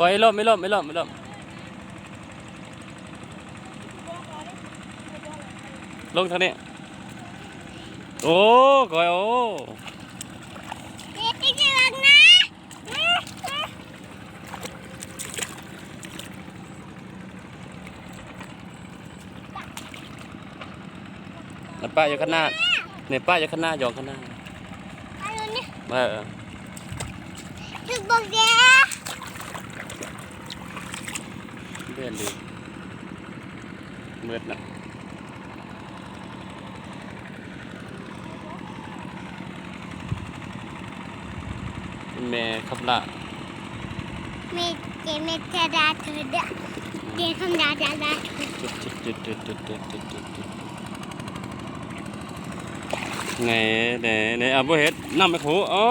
ໄປລົມ ໄປລົມ ໄປລົມ ໄປລົມ ລົງທາງນີ້. ໂອ້ ກອຍ ໂອ້ ແລ້ວປ້າຢູ່ຂ້າງໜ້າ ນີ້ ປ້າຢູ່ຂ້າງໜ້າ ຢອງຂ້າງໜ້າ ເອີ ຖືກບໍ່ແກ ເລື່ອນດີ ມືດນະ. ແມ່ຄຳລາ ແມ່ ເຈ ແມ່ຈະດາເທີເດ ເຈຄຳລາດາດາເທີ. ແນ່ ແນ່ ແນ່ ເອົາ ບໍ່ເຮັດ ນຳໄອ້ຄູ ໂອ້.